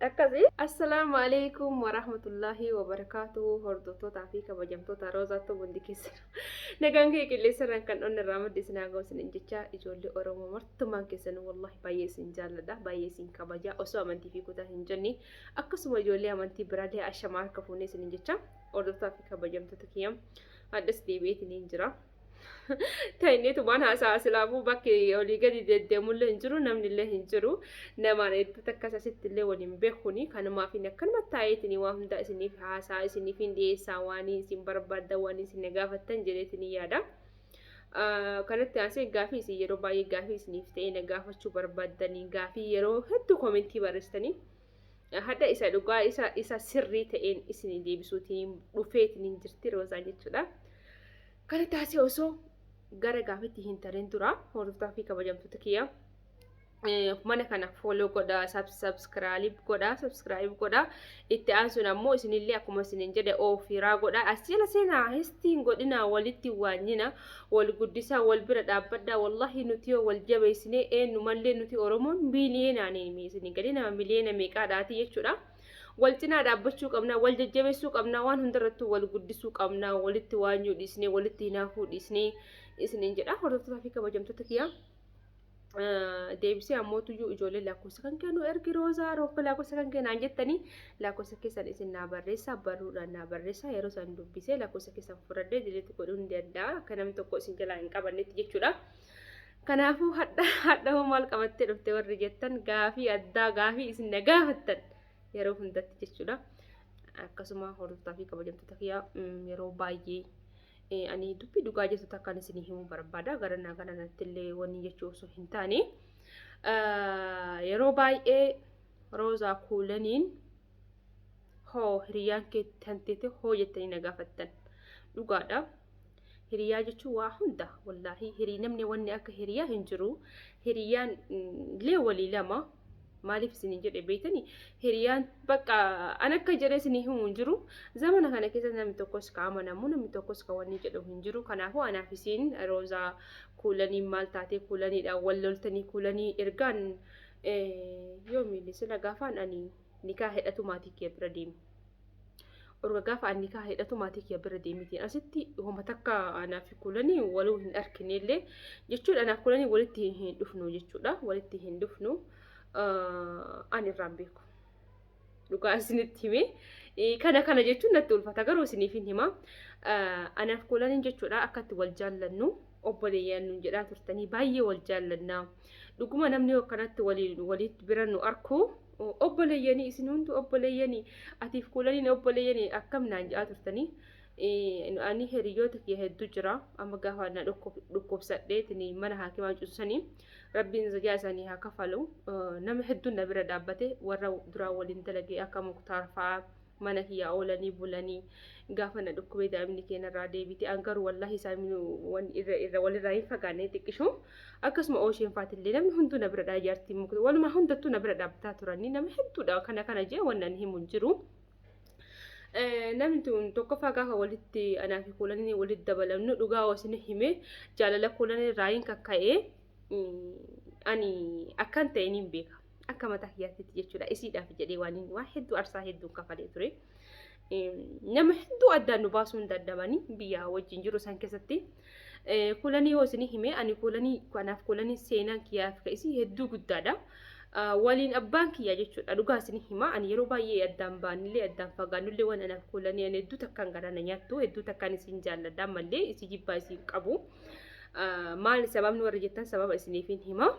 Akkasi. Assalaamu alaikum warahmatullahi wabarakaatu, hordoftootaa fi kabajamtoota Roozaattuu hundi keessan. Nagaan kee qilleensa irraan kan dhonne irraa maddi isin haa ga'u isinin jecha. Ijoollee Oromoo martumaan keessan wallahi baay'ee isin jaalladha, baay'ee isin kabaja, osoo amantii fi kutaa hin jenne. Akkasuma ijoollee amantii biraallee ashamaa harka fuunee isinin jecha. Hordoftoota fi kabajamtoota kiyya, hadhas deebi'eetiin hin jira. Ta'inneetumaan haasa'a, silaafuu bakki olii gadi deddeemullee hin jiru, namnillee hin jiru. Namaan hedduu takkas asitti illee waliin beekuni, kanumaaf hin akkanuma taa'eetiin waa hundaa isiniif haasa'a, isiniif hin dhiyeessaa, waan isin barbaaddan, waan isin na gaafattan jedheetiin yaada. Kanatti aansee gaafii isin yeroo baay'ee gaafii isiniif ta'e na gaafachuu barbaaddanii, gaafii yeroo hedduu komentii barreessitanii, hadha isa dhugaa isa sirrii ta'een isinii deebisuutiin dhufeetiin hin jirti Roozaan jechuudha. Kana taasise osoo gara gaafitti hin tarin dura, hordoftaa fi kabajamtoota kiyya, mana kana follow godha, subscribe godha, subscribe godha. Itti aansuun ammoo isinillee akkuma isinin jedhe ofiiraa godha. As jala seenaa histiin godhina, walitti waanyina, wal guddisaa, wal bira dhaabbadha. Wallahi nuti yoo wal jabeessinee eenyumallee nuti Oromoon miiliyeenaan isinii gadi nama miliyoona meeqaadhaati jechuudha. Wal cinaa dhaabbachuu qabna, wal jajjabeessuu qabna, waan hundarrattuu wal guddisuu qabna, walitti waanyuu dhiisnee, walitti hinaafuu dhiisnee isiniin jedha, hordoftootaa fi kabajamtoota kiyya. Deebisee ammoo tuyyuu ijoollee lakkoofsa kan kennu ergi Roozaa roobba lakkoofsa kan kennaan jettanii, lakkoofsa keessan isin naa barreessaa, barruudhaan naa barreessaa. Yeroo isaan dubbisee lakkoofsa keessan fudhadhee dileetti godhuu ni danda'a, akka namni tokko isin jalaa hin qabannetti jechuudha. Kanaafuu hadha hoo maal qabattee dhufte warri jettan, gaafii addaa gaafii isin na gaafattan yeroo hundatti jechuudha. Akkasuma hordoftaa fi kabajamtoota kiyyaa, yeroo baay'ee ani dubbii dhugaa jirtu takkaan isinii himuu barbaada. Garanaa garanatti illee wanni jechuu osoo hin taane, yeroo baay'ee Roozaa Kuulaniin hoo hiriyyaan kee tanteete hoo jettanii na gaafattan. Dhugaadha. Hiriyaa jechuun waa hunda wallaahi. Hirii namni wanni akka hiriyaa hin jiru. Hiriyyaan illee walii lama. Maaliif isin jedhe beektanii? Hiriyaan bakka an akka jedhe isin himu hin jiru. Zamana kana keessa namni tokkos ka amanamu, namni tokkos ka wanni jedhu hin jiru. Kanaafuu anaaf isin Roozaa Kuulanii maal taatee, Kuulaniidhaan wal loltanii, Kuulanii ergaan yoomiin sila gaafaan ani nikaa hidhatu maatii kiyya bira deemi. Orga gaafa ani nikaa hidhatu maatii kiyya bira deemitiin asitti homa takka anaaf Kuulanii waluu hin arkinellee jechuudha. Anaaf Kuulanii walitti hin dhufnu jechuudha. Walitti hin dhufnu, ani irraan beeku. Dhugaa isinitti hime. Kana kana jechuun natti ulfata, garuu isiniif hin hima. Anaaf Kuulaniin jechuudha akka itti wal jaallannu, obboleeyyan nuun jedhaa turtanii, baay'ee wal jaallannaa. Dhuguma namni akkanatti walitti bira nu arku, obboleeyyanii isin hundi obboleeyyanii, atiif Kuulaniin obboleeyyanii akkam naan jedhaa turtanii. Ani hiriyoota kiyya hedduu jira. Amma gaafa na dhukkubsadheetiin mana haakimaa cuusanii, rabbiin zajaa isaanii haa kafalu, nama hedduun na bira dhaabbate. Warra duraan waliin dalagee akka Muktaar fa'aa mana kiyyaa oolanii bulanii gaafa na dhukkubee daa'imni keenya irraa deebite. An garuu wallaahi isaan irra irra walirraa hin fagaanne xiqqishu. Akkasuma oosheen faatillee namni hunduu na bira dhaa, jaartii mukti walumaa hundattuu na bira dhaabbataa turanii, nama hedduudha. Kana kana jee wannan ani himu hin jiru. Namni tun tokkoffaa gaafa walitti anaa fi Kuulanii walitti dabalamnu, dhugaa isin hime, jaalala Kuulanii irraa hin kakka'ee ani akkan ta'e niin beeka. Akka mataa kiyyaatti jechuudha. Isiidhaaf jedhee waan waa hedduu arsaa hedduun kafalee ture. Nama hedduu addaan nu baasuu hin dadhabanii biyya wajjin jiru san keessatti. Kuulanii yoo isin hime, ani Kuulanii kanaaf Kuulanii seenaan kiyyaaf ka isii hedduu guddaadha. Waliin abbaan kiyyaa jechuudha, dhugaa isin hima, ani yeroo baay'ee addaan baanillee addaan fagaannullee, waan anaaf Kuulanii ani hedduu takkaan garaa na nyaattu, hedduu takkaan isin jaalladha, ammallee isii jibbaa isin qabu. Maali sababni warri jettan, sababa isiniif hin hima.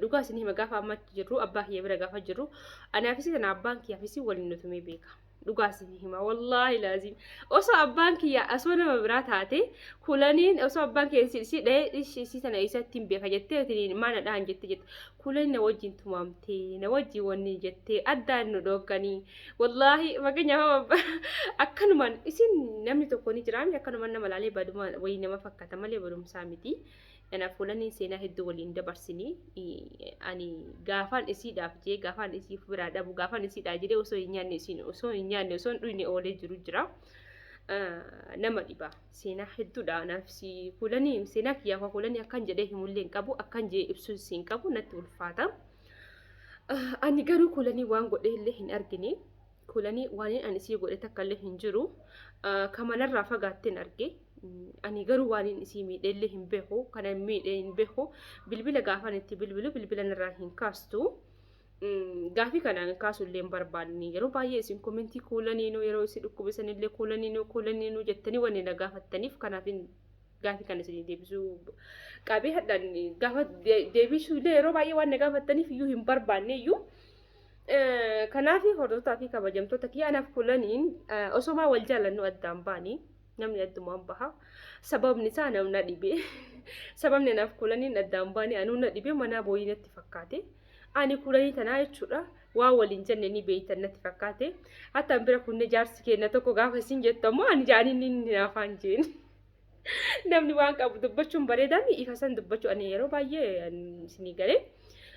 Dhugaa isin hima, gaafa amma achi jirru, abbaa kiyya bira gaafa jirru, anaafis tana abbaan kiyyaafis waliin nutumee beeka. Dhugaa isin hima, wallaahi laazim, osoo abbaan kiyya osoo nama biraa taate, Kuulaniin osoo abbaan kiyya si dha'ee isii tana isatti hin beeka jettee ittiin maana dhahan jette jette. Kuulaniin na wajjin tumamtee, na wajjin wanni jettee addaan nu dhoogganii. Wallaahi fakkeenyaaf akkanumaan isin namni tokko ni jiraami, akkanumaan nama laalee baduma wayii nama fakkaata malee barumsaa miti. Kanaaf Kuulaniin seenaa hedduu waliin dabarsinii. Ani gaafaan isiidhaaf jee, gaafaan isiif biraa dhabu, gaafaan isiidhaa jedhee osoo hin nyaanne, isiin osoo hin nyaanne, osoo hin dhuyne oolee jiru jira. Nama dhiba. Seenaa hedduudha anaaf si Kuulanii, seenaa kiyyaaf Kuulanii akkan jedhee himullee hin qabu, akkan jee ibsuus hin qabu, natti ulfaata. Ani garuu Kuulanii waan godhe illee hin argine. Kuulanii waan ani isii godhe takka illee hin jiru. Ka manarraa fagaatteen arge. Ani garuu waan isii miidhe illee hin beeku. Kana miidhe hin beeku. Bilbila gaafan itti bilbilu bilbila narraa hin kaastu. Gaafii kana kaasu illee hin barbaanne. Yeroo baay'ee isin komentii Kuulaniinuu yeroo isin dhukkubisan illee Kuulaniinuu Kuulaniinuu jettanii wanni na gaafattaniif kanaaf gaafii kana isin deebisuu qabee hadhaan gaafa deebisuu illee yeroo baay'ee waan na gaafattaniif iyyuu hin barbaanne iyyuu. Kanaaf hordoftoota fi kabajamtoota kiyya, anaaf Kuulaniin osomaa wal jaalannu addaan baanii, namni addumaan baha. Sababni isaa namna dhibe. Sababni anaaf Kuulaniin addaan baanii anuu na dhibe, manaa booyii natti fakkaate. Ani Kuulanii tanaa jechuudha. Waan waliin jenne ni beeytan natti fakkaate. Hatta bira kunne jaarsi keenya tokko gaafa isin jettu ammoo ani jaaniin inni afaan jeen. Namni waan qabu dubbachuun bareedaa, ifa san dubbachuu ani yeroo baay'ee isinii galee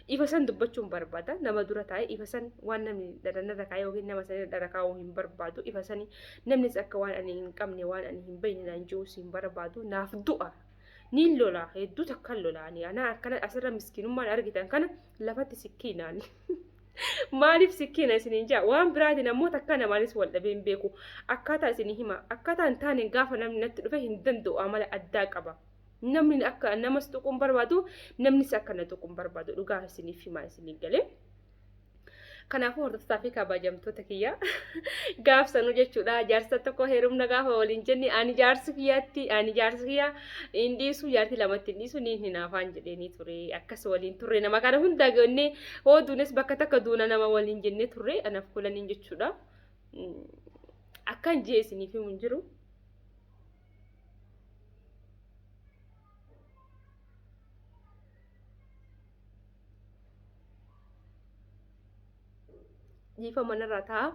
ifa san dubbachuun barbaada. Nama dura taa'ee ifa san waan namni dharanarra kaa'ee yookiin nama sanirra dhara kaa'uu hin barbaadu. Ifa sani namnis akka waan ani hin qabne, waan ani hin beekne naan jiruus hin barbaadu. Naaf du'a. Niin lola, hedduu takkan lola. Ani anaa akkana asirra miskiinummaan argitan kana lafatti sikkiinaan. Maaliif sikkiina isiniin jaa? Waan biraatiin ammoo takka namaanis wal dhabee hin beeku. Akkaataa isinii hima. Akkaataa hin taane gaafa namni natti dhufe hin danda'u, amala addaa qaba. Namni akka namas tuquu hin barbaadu, namnis akka na tuquu hin barbaadu. Dhugaa isiniif himaa isinii galee. Kanaafuu hordoftoota fi kabajamtoota kiyya, gaafsanuu jechuudha. Jaarsa tokko heerumna gaafa waliin jenne, ani jaarsi kiyyaatti, ani jaarsi kiyya hin dhiisu, jaartii lamatti hin dhiisu, niin hinaafaan jedheenii ture. Akkas waliin turre, nama kana hunda gannee hoo duunes bakka takka duuna nama waliin jennee turre anaaf Kuulaniin jechuudha. Akkan jee isiniif himu hin jiru. Dhiifama narraa ta'a.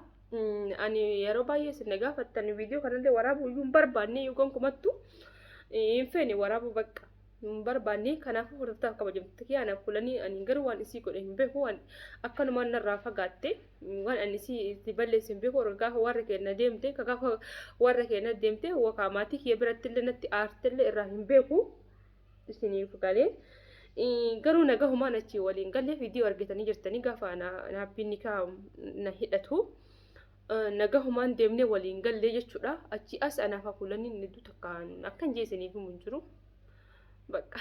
Ani yeroo baay'ee isin na gaafattan viidiyoo kanallee waraabuu iyyuu hin barbaanne, iyyuu gonkumattu hin feene waraabuu, bakka hin barbaanne. Kanaafuu hordoftoota kabajamtoota kiyya, anaaf Kuulanii ani garuu waan isii godhe hin beeku, waan akkanumaan narraa fagaatte, waan ani isii itti balleesse hin beeku. Gaafa warra keenya deemte, gaafa warra keenya deemte wakaa maatii kiyya biratti illee natti aarte illee irraa hin beeku isiniif galee. Garuu nagahumaan achii waliin galee viidiyoo argitanii jirtanii gaafa naabbiin nikaa na hidhatu nagahumaan deemnee waliin gallee jechuudha. Achii as anaaf Kuulaniin hedduu takkaan akkan jee isiniif himu hin jiru. Bakka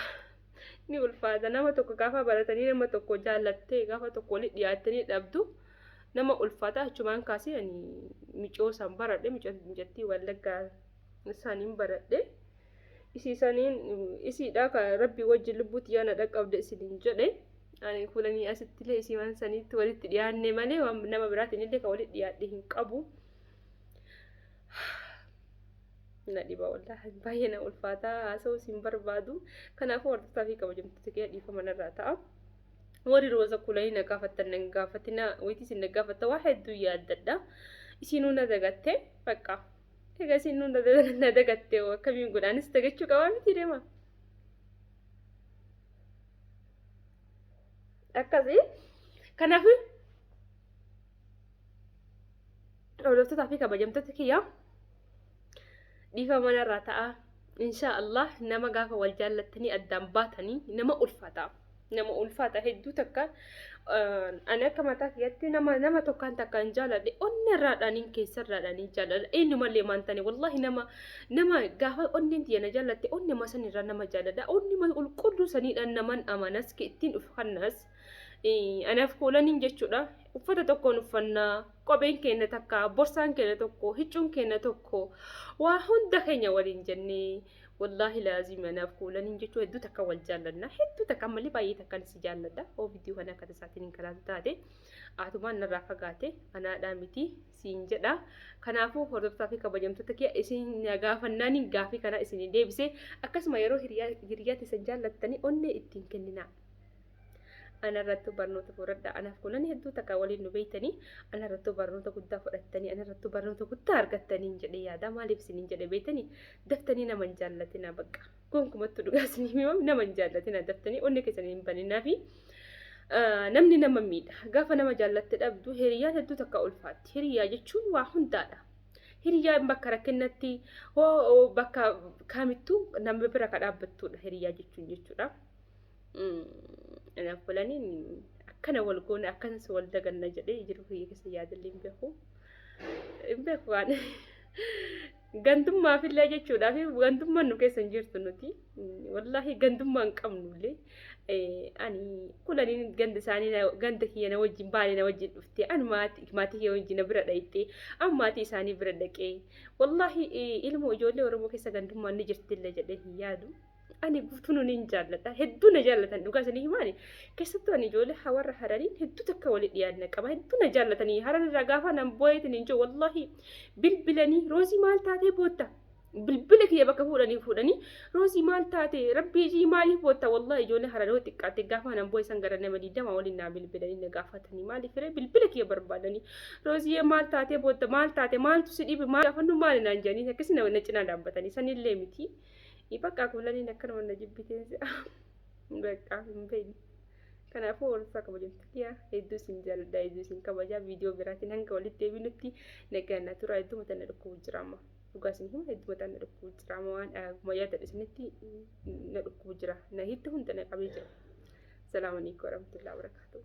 ni ulfaata, nama tokko gaafa baratanii, nama tokko jaallattee, gaafa tokko walitti dhiyaattanii dhabdu nama ulfaata. Achumaan kaasee ani micoo san baradhe, micattii Wallaggaa isaaniin baradhe. Isii saniin isiidha ka rabbii wajjin lubbuutti yaa na dhaqqabde isiniin jedhe. Ani Kuulanii asittillee isii waan saniitti walitti dhiyaanne malee waan nama biraatiin illee ka walitti dhiyaadhe hin qabu. Na dhiba, wallaahi baay'ee na ulfaataa, haasa'uu isin barbaadu. Kanaafuu hordoftoota fi kabajamtoota kiyya, dhiifama narraa ta'a. Warri Rooza Kuulanii na gaafattan na gaafatina, wayitii isin na gaafatta waa hedduu yaaddadha. Isinuu na dagatte bakka. Egaa isinuu na dagatte akkamiin godhaanis dagachuu qabaa miti deema. Akkasii. Kanaafuu hordoftoota fi kabajamtoota kiyya, dhiifama narraa ta'a. Insha Allah nama gaafa wal jaallattanii addaan baatanii nama ulfaata. Nama ulfaata hedduu takka. Ani akka mataa kiyyatti nama tokkaan takka hin jaaladhe, onnee irraadhaaniin keessarraadhaaniin jaaladha. Eenyumallee maan tane, wallahi nama gaafa onneen tiyya na jaallatte onnee san irraa nama jaaladha. Onnee qulqulluu saniidhaan naman amanas ittiin dhufannas. Anaaf Kuulaniin jechuudha. Uffata tokkoon uffannaa, kopheen keenya takka, borsaan keenya tokko, huccuun keenya tokko, waa hunda keenya waliin jennee, wallaahi laazim anaaf Kuulaniin jechuun hedduu takka wal jaallanna. Hedduu takka ammallee baay'ee takkan si jaalladha. Oo viidiyoo kana akka tasaatiin hin kalaatu taate atumaan narraa fagaate anaadhaa miti siin jedha. Kanaafuu hordoftoota fi kabajamtoota kiyya, isin gaafannaaniin gaafii kana isin deebise. Akkasuma yeroo hiriyaa teessan jaallattanii onnee ittiin kenninaa. Anarrattuu barnoota fudhadha. Anaaf Kuulanii hedduu takka waliin nu beeytanii, anarrattuu barnoota guddaa fudhattanii, anarrattuu barnoota guddaa argattanii jedhee yaada. Maaliif isiniin jedhe beeytanii? Daftanii nama hin jaallatinaa bakka. Gonkumattuu dhugaa isinii himam, nama hin jaallatinaa daftanii, onnee keessanii hin baninaa fi namni nama miidha. Gaafa nama jaallatte dhabdu hiriyyaan hedduu takka ulfaatti. Hiriyyaa jechuun waa hundaadha. Hiriyyaan bakka rakkinnatti hoo bakka kamittuu nama bira ka dhaabbattudha hiriyyaa jechuun jechuudha. Anaaf Kuulaniin Akkana wal goone akkanas wal daganna jedhee jiruu kiyya keessa yaadallee hin beeku. Hin beeku waan gandummaafillee jechuudhaaf gandummaan nu keessa hin jirtu nuti. Wallaahi gandummaa hin qabnullee. Ani kulaniin ganda isaanii ganda kiyya na wajjin baale na wajjin dhufte ani maatii kiyya wajjin na bira dhayxee an maatii isaanii bira dhaqee wallaahi ilmoo ijoollee Oromoo keessa gandummaan ni jirtillee jedhee hin yaadu. Ani guutuu nuun hin jaalladha. Hedduu na jaallatan dhugaa isinii himaani. Keessattuu ani ijoollee warra Harariin hedduu takka walitti dhiyaanna qaba. Hedduu na jaallatanii Harar irraa gaafa nan boo'eetiin hin jiru wallaahi bilbilanii Roozii maal taatee bootta? Bilbila kiyya bakka fuudhanii fuudhanii Roozii maal taate? Rabbii ijii maaliif bootta? Wallaahi ijoollee Harar yoo xiqqaate gaafa nan boo'e san gara nama 20 waliin naa bilbilanii na gaafatanii maaliif firee bilbila kiyya barbaadanii Rooziyee maal taatee bootta? Maal taate? Maaltu si dhibe? Maal gaafannu maali naan jedhanii akkasii na cinaa dhaabbatanii sanillee miti. Bakka kuulaniin akkanuma na jibbiteen si'a. Bakka hin beekne. Kanaafuu hordofaa kabajamtu kiyya hedduu isin jaalladha hedduu isin kabajaa viidiyoo biraatiin hanga walitti deebinutti nagaan na tura hedduu mataan na dhukkubu jira amma. Dhugaa isin hima hedduu mataan na dhukkubu jira amma waan akkuma yaadadhe isinitti na dhukkubu jira. Na hitti hunda na qabee jira. Salaamu alaikum warahmatullahi wabarakatuh.